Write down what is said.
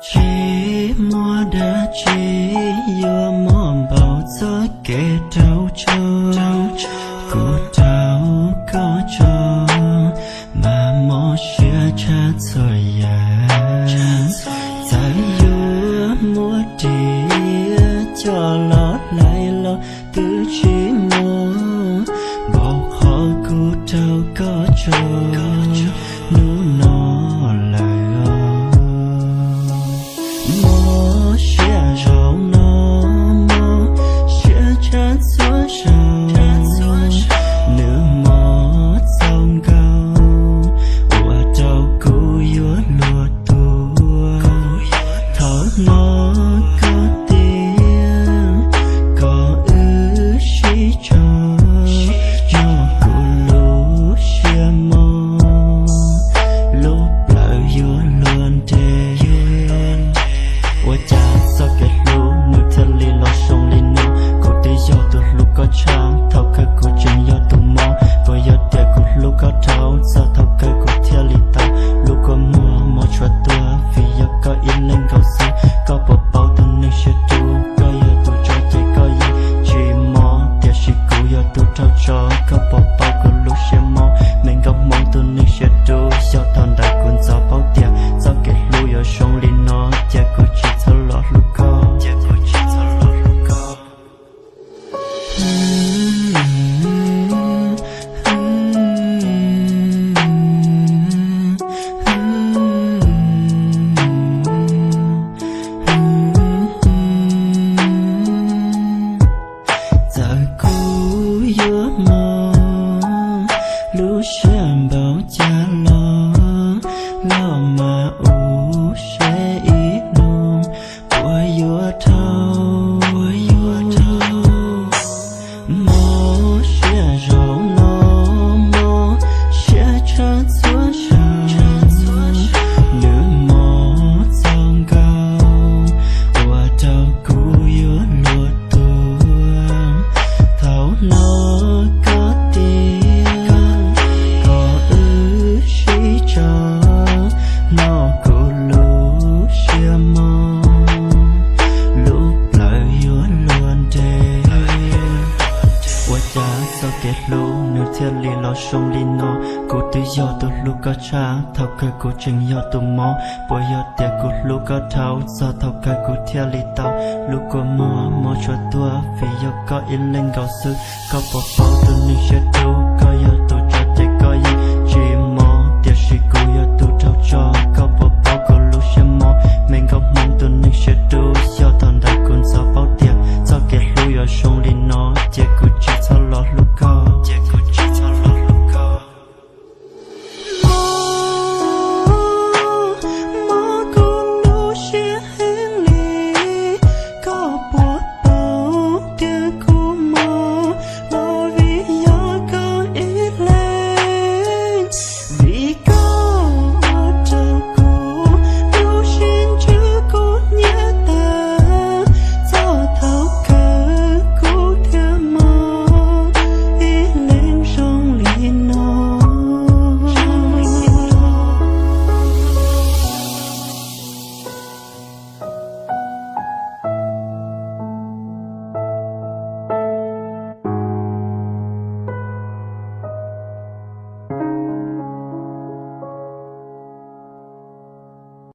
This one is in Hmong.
Tsis muaj dab tsi yuav mob npaum txoj kev rau tso, kuv rau koj tso, mas mob siab tshaj txhua yam. Txawm yuav muab riam coj los hlais los twb tsis muaj npaum qhov kuv rau koj tso hnub no lawm os. Mob siab zaum no, mob siab tshaj txhua zaus, nws mob txaus nkaus, ua rau kuv yuav luag tuag. Thaum no koj tias kom wb sib tso, nyob kuv lub siab mob, lub plawv yuav luag nres. Ua cas txoj kev hlub nws thiaj li los zoo li no? Kuv twb yog tus hlub koj tshaj, thaum kawg kuv tseem yog tus mob. Puas yog tias kuv hlub koj dhau, txog thaum kawg kuv thiaj li tau lub kua muag mob tshuav tuag, vim yog koj ib leeg nkaus xwb. Koj puas paub tus neeg siab dub, koj yog tus tso ces koj yeej tsis mob, tiam sis kuv yog tus raug tso. Koj puas paub kuv lub siab mob, me nkauj Hmoob tus neeg siab dub? Xyov thaum ntawd kuv ntxov paub tias txoj kev hlub yuav zoo li no, cia kuv tsis txhob los hlub koj. Txawm kuv yuav mob lub siab npaum cas los, los mas ua siab ib hnub, puas yuav dhau, puas yuav dhau. Mob siab zaum no, mob siab tshaj txhua zaus, nws mob txaus nkaus, ua rau kuv yuav luag tuag. Thaum no koj tias kom wb sib tso, nyob kuv lub siab mob, lub plawv yuav luag nres. Ua cas txoj kev hlub nws thiaj li los zoo li no? Kuv twb yog tus hlub koj tshaj, thaum kawg kuv tseem yog tus mob. Puas yog tias kuv hlub koj dhau, txog thaum kawg kuv thiaj li tau lub kua muag mob tshuav tuag, vim yog koj ib leeg nkaus xwb. Koj puas paub tus neeg siab dub,